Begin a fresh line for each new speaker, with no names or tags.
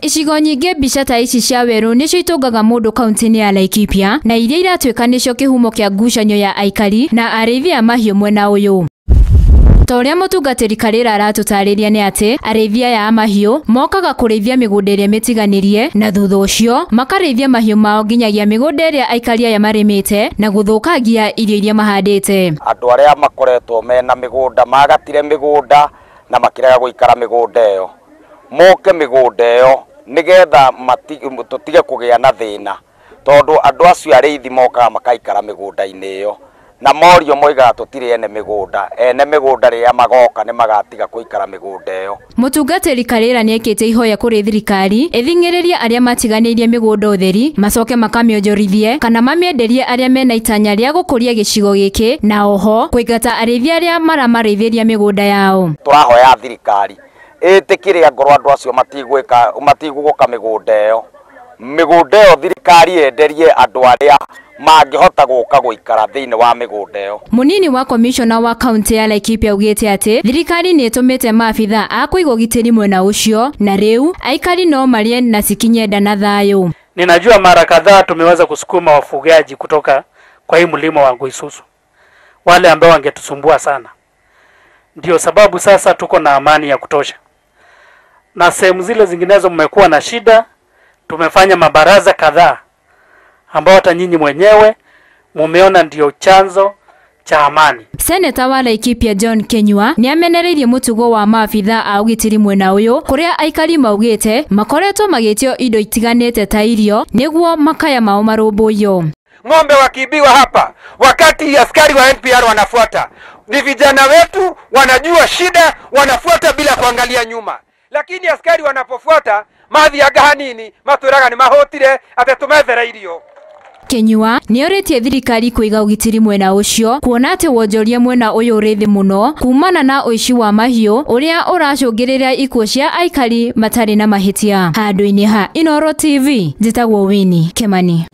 Icigo nyingĩ mbica ta ici cia werũ nĩcio itungaga mũndũ kaunti-inĩ ya Laikipia na iria iratuĩka nĩcio kĩhumo kĩa ngucanio ya aikari na arĩithi a mahiũ mwena ũyũ. Ta ũrĩa mũtungatĩri Karĩra aratũtarĩria nĩ atĩ arĩithi aya a mahiũ mokaga kũrĩithia mĩgũnda ĩrĩa mĩtiganĩrie na thutha ũcio makarĩithia mahiũ mao nginyagia mĩgũnda ĩrĩa aikari aya marĩmĩte na gũthũkangia irio iria mahandĩte.
Andũ arĩa makoretwo mena mĩgũnda magatire mĩgũnda na makĩrega gũikara mĩgũnda ĩyo moke mĩgũnda ĩyo nĩgetha tũtige kũgĩa na thĩna tondũ andũ acio arĩithi mokaga makaikara mĩgũnda-inĩ ĩyo na morio moigaga tũtirĩ ene mĩgũnda, ene mĩgũnda rĩrĩa magoka nĩ magatiga gũikara mĩgũnda ĩyo.
Mũtungatĩri Karĩra nĩekĩte ihoya kũrĩ thirikari ĩthing'ĩrĩrie arĩa matiganĩirie mĩgũnda ũtheri macoke makamĩonjorithie kana mamĩenderie arĩa mena itanya rĩa gũkũria gĩcigo gĩkĩ na oho kũingata arĩithi arĩa maramarĩithĩria mĩgũnda yao.
Tũrahoya thirikari ĩtĩkĩre angorwo andũ acio matigwĩka matigũka mĩgũnda ĩyo, mĩgũnda ĩyo thirikari yenderie andũ arĩa mangĩhota gũka gũikara thĩinĩ wa mĩgũnda ĩyo.
Mũnini wa komishona wa kaunti ya Laikipia augĩte atĩ thirikari nĩ ĩtũmĩte maabitha a kũiga ũgitĩri mwena ũcio na rĩu aikari no marĩe na cikinye nda na thayũ.
Ninajua mara kadhaa tumeweza kusukuma wafugaji kutoka kwa hii mlima wa Ngoisusu, wale ambao wangetusumbua sana. Ndio sababu sasa tuko na amani ya kutosha. Na sehemu zile zinginezo mmekuwa na shida, tumefanya mabaraza kadhaa ambao hata nyinyi mwenyewe mumeona ndio chanzo cha amani.
Seneta wa Laikipia John Kenyua nĩ amenereirie mũtugo wa maabitha a ũgitĩri mwena ũyũ kũrĩa aikari maugĩte makoretwo magĩtio indo itiganĩte ta irio nĩguo makaya mao marũmbũiyo.
Ng'ombe wakiibiwa hapa wakati askari wa NPR wanafuata, ni vijana wetu wanajua shida, wanafuata bila kuangalia nyuma, lakini askari wanapofuata mathiaga hanini matwiraga ni mahotire ate tumethere irio.
Kenyua nĩorĩtie thirikari kũiga ũgitĩri mwena ũcio kuona atĩ wonjoria mwena ũyũ ũrĩ thĩ mũno kumana na ũici wa mahiũ ũrĩa ũracũngĩrĩria ikuũ cia aikari matarĩ na mahĩtia. Handũ-inĩ ha Inooro TV, njĩtagwo Winnie Kimani.